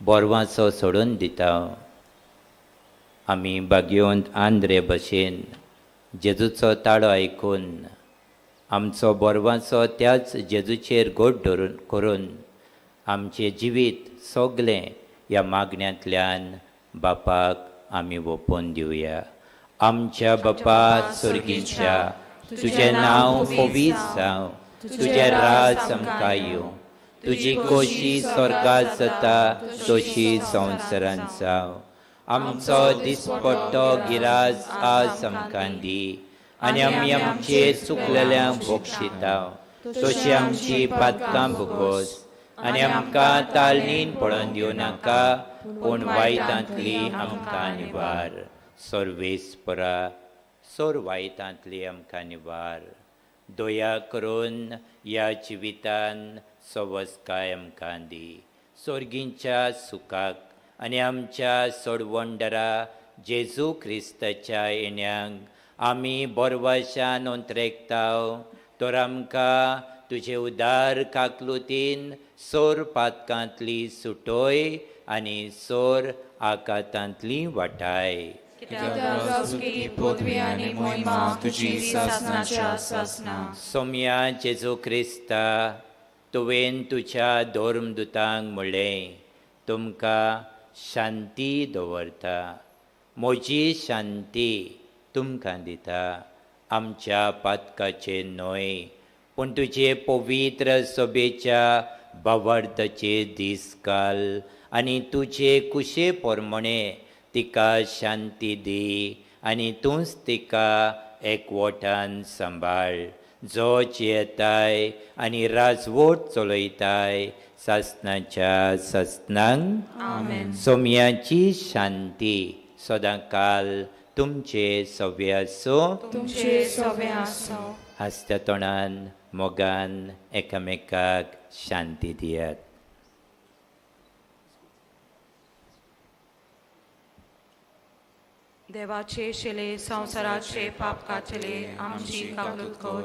बोरवांचो सोडून दिता. आमी बागयोंत आंद्रे भशेन जेजूचो ताळो आयकून आमचो बोरवांचो त्याच जेजूचेर गोड धरून करून आमचें जिवीत सगलें ह्या मागण्यांतल्यान बापाक आमी ओंपून दिवया. आमच्या बापा स्वर्गीच्या, तुजें नांव पवित्र जावं, तुजें राज आमकां येवं, तुजी खोशी स्वर्गात जाता तशी संवसारांत जावं. आमचो दिसपट्टो गिरास आज आमकां दी आनी आमी आमचे चुकलेल्यांक भोगशिता तशी आमची पातकां भोगोस आनी आमकां तालनीन पळोवन दिवं नाका पूण वायटांतली आमकां निवार. सर्वेस्परा सोर वायटांतली आमकां निवार. दया करून ह्या जिवितान सवसकाय आमकां दी. सोर्गींच्या सुखाक आनी आमच्या सोडवंडरा जेजू क्रिस्ताच्या येण्यांक आमी बोरवाशान अंतरेकताव तर आमकां तुजे उदार काकलुतीन सोर पातकांतली सुटोय आनी सोर आकातांतली वाटाय. सोम्या जेजू क्रिस्ता, तुवें तुज्या धर्मदुतांक म्हणलें, तुमकां शांती दवरता, म्हजी शांती तुमकां दिता. आमच्या पातकाचे न्हय पूण तुजे पवित्र सभेच्या भावार्थाचे दीस घाल आनी तुजे कुशे प्रमाणे तिका शांती दी आनी तूंच तिका एकवटान सांबाळ, जो जियेताय आनी राजवट चलयताय सासनाच्या सासनांक. आमेन. सोम्याची शांती सदांकाल तुमचे सव्वे आसूं. तुमचे सवे आसूं. हांसत्या तोंडान मोगान एकामेकाक शांती दियात. देवाचे शिले संवसाराचे पाप काडटले आमची काकलूत कर.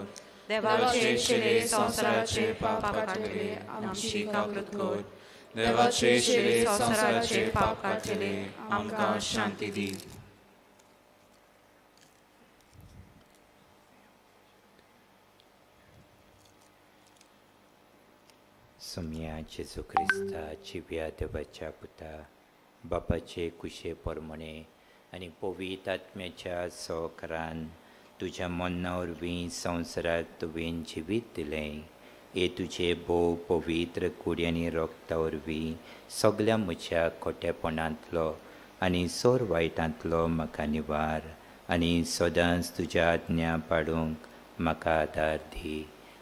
देवाचे शिले संवसाराचे पाप काडटले आमची काकलूत कर. देवाचे शिले संवसाराचे पाप काडटले आमकां शांती दी. सोम्या जेजू क्रिस्ता जिव्या देवाच्या पुता बापाचे कुशे प्रमाणे आनी पवित्र आत्म्याच्या सहकारान तुज्या मना वरवीं संवसारात तुवें जिवीत दिलें. हे तुजे भोव पवित्र कुडी आनी रोगता वरवीं सगल्या म्हज्या खोटेपणांतलो आनी सोर वायटांतलो म्हाका निवार आनी सदांच तुज्या आज्ञा पाडूंक म्हाका आदार दी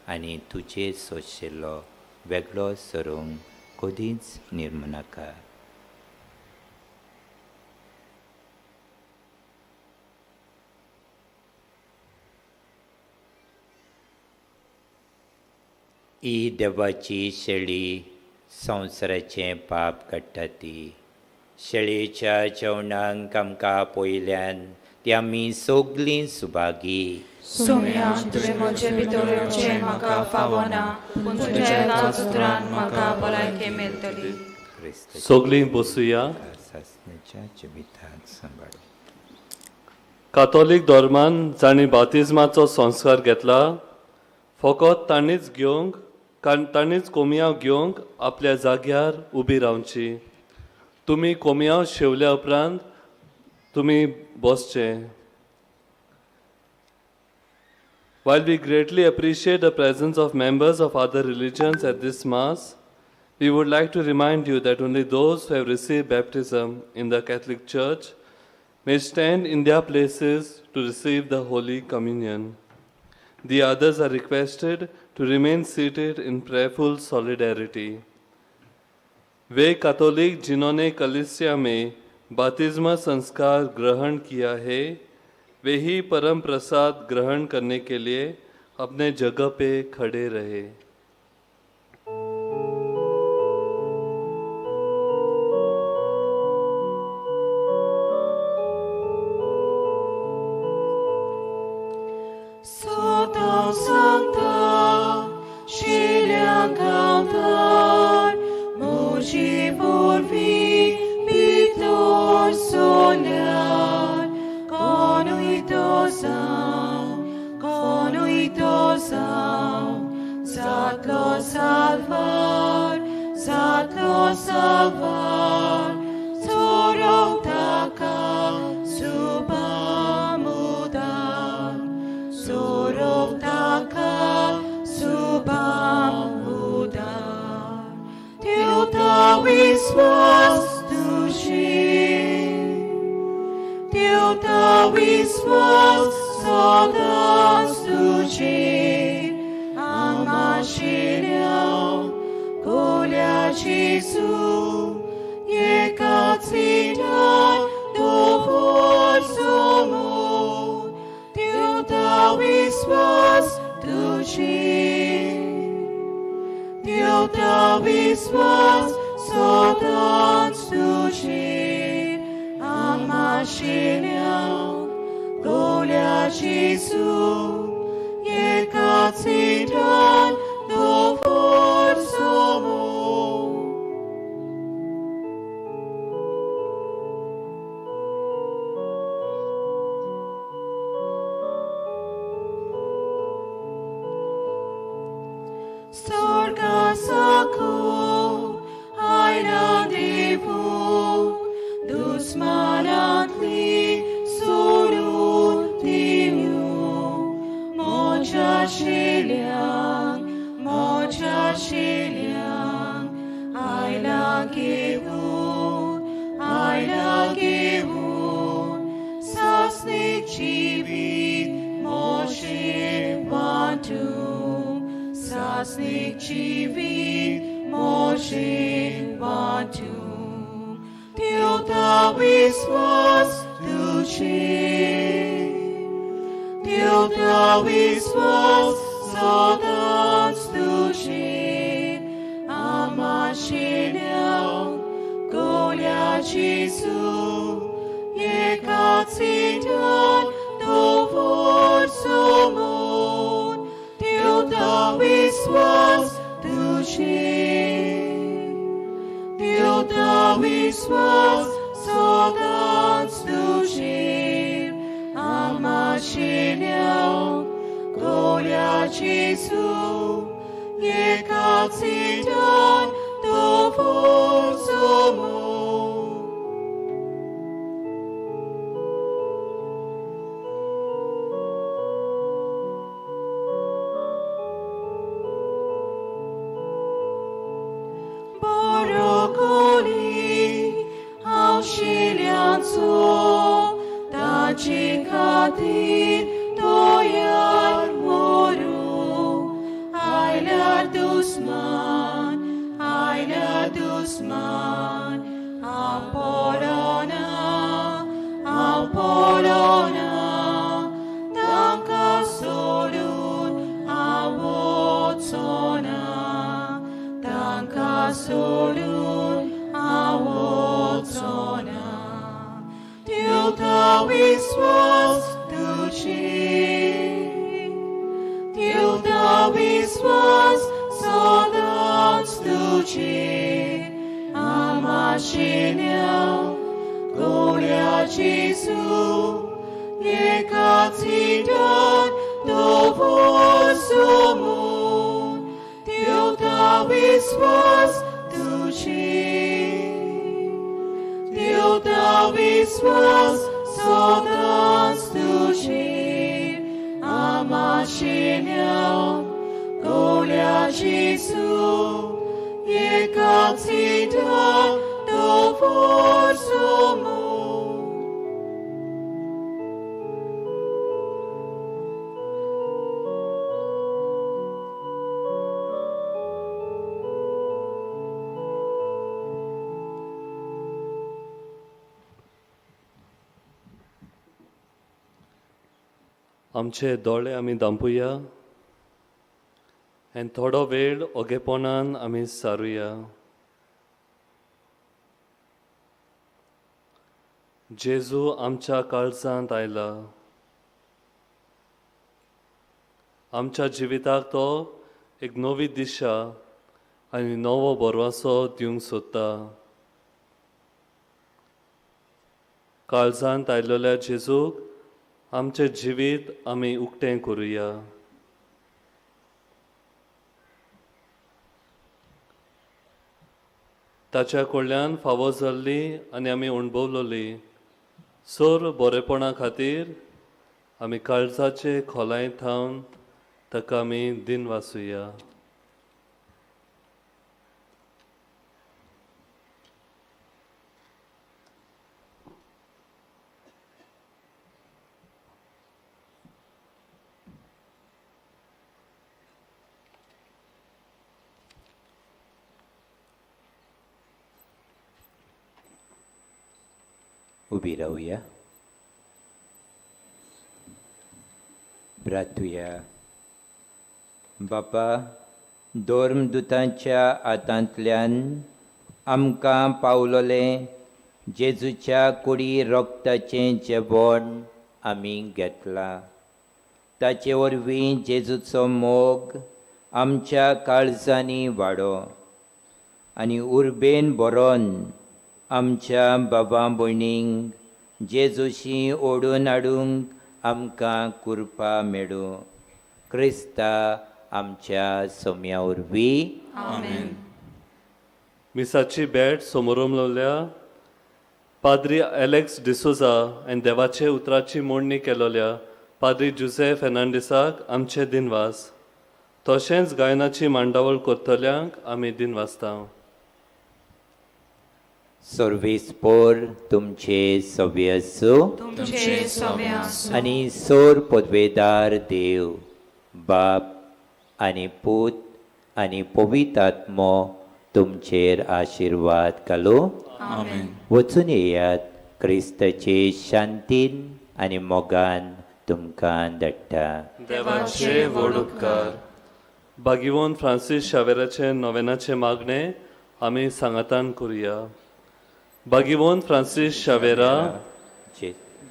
आनी तुजे सोंशिल्लो वेगळो सरूंक कदींच निर्मनाका. ही देवाची शेळी संवसाराचें पाप काडटा ती. शेळयेच्या जेवणाक आमकां आपयल्यान ती आमी सगलीं सुभागी. सोम्या, तुवें म्हजे भितर येवचें म्हाका फावना, पूण तुज्या एकाच उतरान म्हाका भलायकी मेळटली. सगलीं बसुया. सासणाच्या जिविताक सांबाळ. कातोलीक धर्मान जांणी बातिज्माचो संस्कार घेतला फकत तांणीच घेवंक तांणीच कोमियांव घेवंक आपल्या जाग्यार उबी रावची. तुमी कोमियांव शेवल्या उपरांत तुमी बसचें. While we greatly appreciate the presence of members of other religions at this Mass, we would like to remind you that only those who have received baptism in the Catholic Church may stand in their places to receive the Holy Communion. The others are requested to remain seated in prayerful solidarity. Way Catholic जिन्होंने कलीसिया में बातिज्मा संस्कार ग्रहण किया है, वे ही परम प्रसाद ग्रहण करने के लिए अपने जगह पे खड़े रहे. Sorok taka subam udan. विश्वास तुझे, ठेवता विश्वास सदांच तुझे. आमाशिल्या कोल्या जेजू एकाच विधान दवर समोर, ठेवता विश्वास तुझे, ठेवता विश्वास सदांच तुझे. आमाशिल्या कोल्या जेजू एकाच विधान दवर समोर. स्वर्गासाकून आयला देवू, दुस्मानांतली सोडून दिवू. म्हज्या शिल्यांक, म्हज्या शिल्यांक आयला घेवन, आयला घेवन. सासणीक जिवीत म्हजें वांटूंक, सासणीक जिवीत म्हजें वांटूंक. ठेवता विश्वास तुझे, ठेवता विश्वास सदांच तुझे. आमाशिल्या कोल्या जेजू एकाच विधान दवर समोर, ठेवता विश्वास तुझे, ठेवता विश्वास सदांच तुझे. आमाशिल्या कोल्या जेजू एकाच विधान दवर समोर. बरो कोली हांव शिल्यांचो, ताचे खातीर तयार मरूं. आयल्यार दुस्मान, आयल्यार दुस्मान, हांव पडना, हांव पडना. तांकां सोडून हांव वचना, तांकां सोडून हांव वचना. ठेवता विश्वास तुझे, ठेवता विश्वास सदांच तुझे. आमाशिल्या कोल्या जेजू एकाच विधान दवर समोर, ठेवता विश्वास तुझे, ठेवता विश्वास सदांच तुझे. आमाशिल्या कोल्या जेजू एकाच विधान दवर समोर. आमचे दोळे आमी दांपुया आनी थोडो वेळ ओगेपणान आमी सारुया. जेजू आमच्या काळजांत आयला, आमच्या जिविताक तो एक नवी दिशा आनी नवो भरवंसो दिवंक सोदता. काळजांत आयलेल्या जेजूक आमचें जिवीत आमी उक्तें करुया. ताच्या कडल्यान फावो जाल्ली आनी आमी अणभवलोली सर्व बरेपणा खातीर आमी काळजाचे खोलायेंत थावन ताका आमी दिन वासुया. उबी रावया. प्रार्थुया. बापा, धर्मदुतांच्या हातांतल्यान आमकां पावलोलें जेजूच्या कुडी रोगताचें जेवण आमी घेतलां. ताचे वरवीं जेजूचो मोग आमच्या काळजांनी वाडो आनी उर्बेन भरोन आमच्या बाबा भयणींक जेजूशी ओडून हाडूंक आमकां कृपा मेळूं. क्रिस्ता आमच्या सोम्या वरवीं. आमेन. मिसाची भेट समोरून लावल्या पाद्री एलेक्स डिसोजा आनी देवाचे उतराची मोडणी केलोल्या पाद्री जुझे फेर्नांडीसाक आमचे दिनवास. तशेंच गायनाची मांडावळ करतल्यांक आमी दिनवासता. सर्वेस्पोर तुमचे सव्य आसूं. तुमचे सवे आसूं. आनी सोर पदवेदार देव बाप आनी पूत आनी पवित्र आत्मो तुमचेर आशिर्वाद घालूं. आमेन. वचून येयात. क्रिस्ताचे शांतीन आनी मोगान तुमकां धाडटा. देवाचे व्हड उपकार. बागिवोन फ्रांसीस शावेराचे नोवेनाचे मागणे आमी सांगातान करुया. बागिवोन फ्रांसीस शावेरा,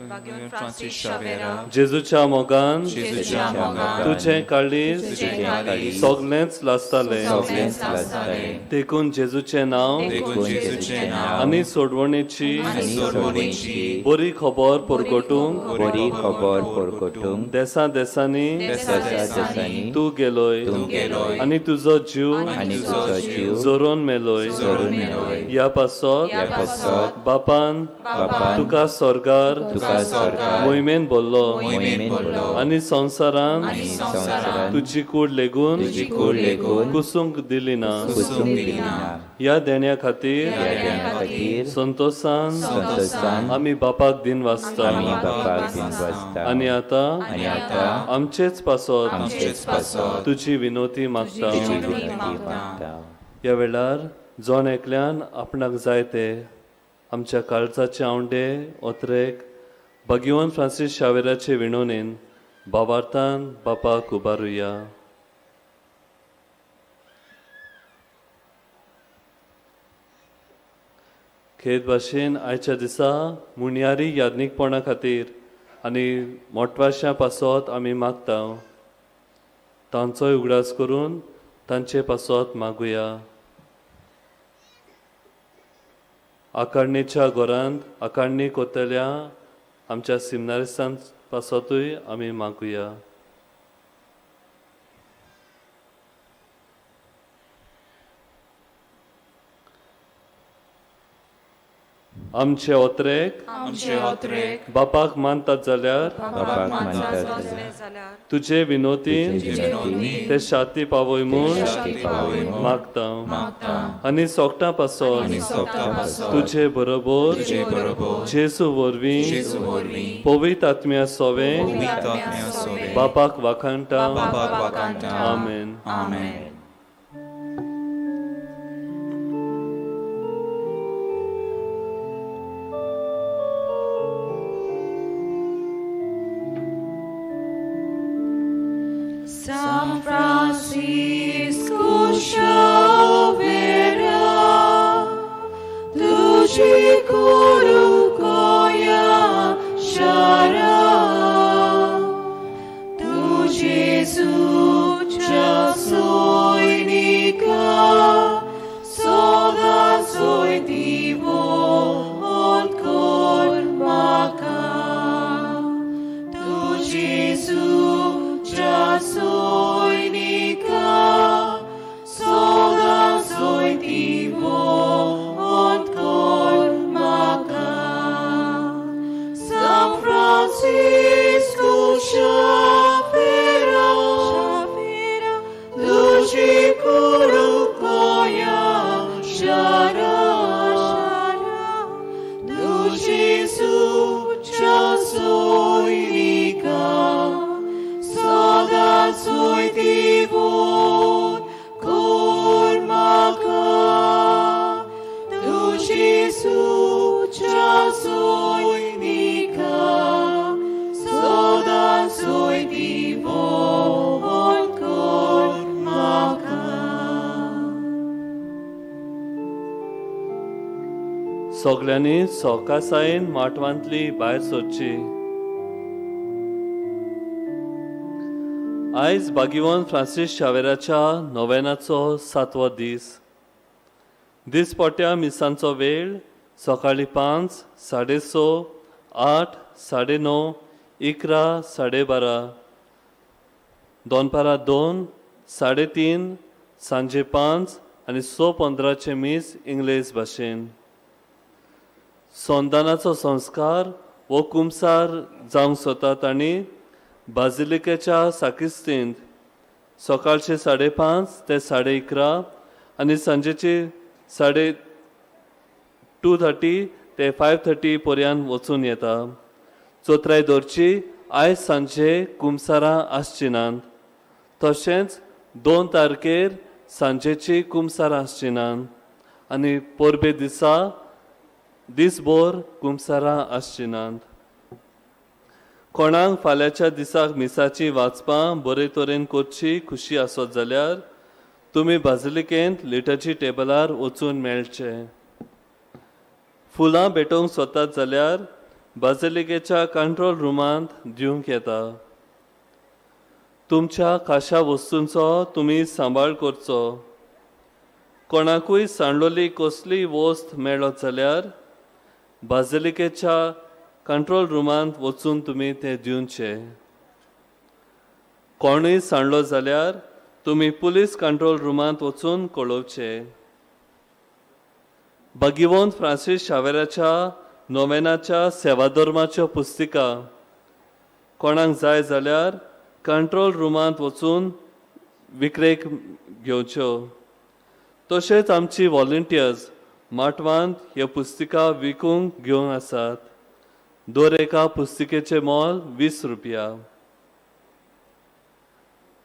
बागिवोन फ्रांसीस शावेरा, जेजूच्या मोगान जेजूच्या मोगान तुजें काळीज तुजें काळीज सगळेंच लासतालें. सगळेंच लासतालें. देखून जेजूचें नांव देखून जेजूचें नांव आनी सोडवणेची आनी सोडवणेची बरी खबर परगटूंक बरी खबर परगटूंक देसा देसांनी देसा देसांनी तूं गेलोय तूं गेलोय आनी तुजो जीव आनी तुजो जीव जोरोन मेलोय. जोरून मेलोय. ह्या पासत ह्या पासत बापान बापान तुका स्वर्गार तुका स्वर्गार मोहिमेन भरलो मोहिमेन भरलो आनी संवसारान आनी संवसारान तुजी कूड लेगून तुजी कूड लेगून कुसूंक दिली ना. कुसूंक दिली ना. ह्या देण्या खातीर ह्या देण्या खातीर संतोसान संतोसान आमी बापाक दिन वाचता. आमी बापाक दिन वाचता. आनी आतां आनी आतां आमचेच पासत आमचेच पासत तुजी विनोती मागता. तुजी विनंती मागता. ह्या वेळार जण एकल्यान आपणाक जाय ते आमच्या काळजाचे आवंडे ओतरेक बागिवन फ्रांसीस शावेराचे विणोनेन बाबार्थान बापाक उबारुया. खेद भाशेन आयच्या दिसा मुणयारी याज्ञीकपणा खातीर आनी मोटवाश्या पासत आमी मागता. तांचोय उगडास करून तांचे पासत मागुया. आकारणेच्या घरांत आकारणी कोतल्या आमच्या सिमनारिस्तां पासतूय आमी मागुया. आमचे ओतरेक आमचे ओतरेक बापाक मानतात जाल्यार बापाक मानतात जाल्यार तुजे विनोतीन तुजे विनोतीन ते शाती पावय म्हूण शाती पावय म्हूण मागता. आनी सोगटां पासत तुजे बरोबर जेजू वरवीं पवित्र आत्म्या सोवे बापाक वाखाणटा. आमेन. आमेन. San Francisco Xavera, tuji kurukoya shara, tu Jesu chasoinika, soda soy divo on kor maka, tu Jesu chasoinika, soda soy divo on kor maka. San Francisco Xavera, tuji kurukoya shara, tu Jesu chasoinika, soda soy divot kor maka, tu Jesu chasoinika. सगल्यांनी सवकासायेन माटवांतली भायर सरची. आयज बागीवन फ्रांसीस शावेराच्या नोवेनाचो सातवो दीस. दिसपट्ट्या मिसांचो वेळ सकाळीं 5, 6:30, 8, 9:30, 11, 12:30, दनपारां 2, 3:30, सांजे 5 आनी 6:15 मीस इंग्लेज भाशेन. संदानाचो संस्कार वो कुमसार जावंक सोदतात आनी बाजिलिकेच्या साकिस्तींत सकाळचे 5:30 ते 11:30 आनी सांजेचे 2:30 ते 5:30 पर्यंत वचून येता. चोत्राय दवरची आयज सांजे कुमसारां आसची नात. तशेंच 2 तारखेर सांजेची कुमसारां आसची नात आनी परबे दिसा दिसभर कुमसारां आसची नात. कोणाक फाल्यांच्या दिसाक मिसाची वाचपां बरे तरेन करची खुशी आसत जाल्यार तुमी बाजिलिकेंत लिटर्जी टेबलार वचून मेळचे. फुलां भेटोवंक सोदतात जाल्यार बाजिलिकेच्या कंट्रोल रुमांत दिवंक येता. तुमच्या खाशा वस्तूंचो तुमी सांबाळ करचो. कोणाकूय सांडलोली कसलीय वस्त मेळत जाल्यार बाजिलिकेच्या कंट्रोल रुमांत वचून तुमी तें दिवचें. कोणूय सांडलो जाल्यार तुमी पुलीस कंट्रोल रुमांत वचून कळोवचें. बागीवंत फ्रांसीस शावेराच्या नोवेनाच्या सेवाधर्माच्यो पुस्तिका कोणाक जाय जाल्यार कंट्रोल रुमांत वचून विक्रेक घेवच्यो. तशेंच आमची व्हॉलंटियर्स माटवांत ह्यो पुस्तिका विकूंक घेवन आसात. दर एका पुस्तिकेचें मोल 20 रुपया.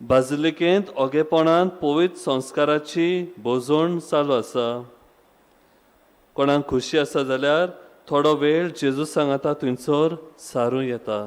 बाजिलिकेंत ओगेपणांत पवित्र संस्काराची भोजवण चालू आसा. कोणाक खुशी आसा जाल्यार थोडो वेळ जेजू सांगाता थंयसर सारूं येता.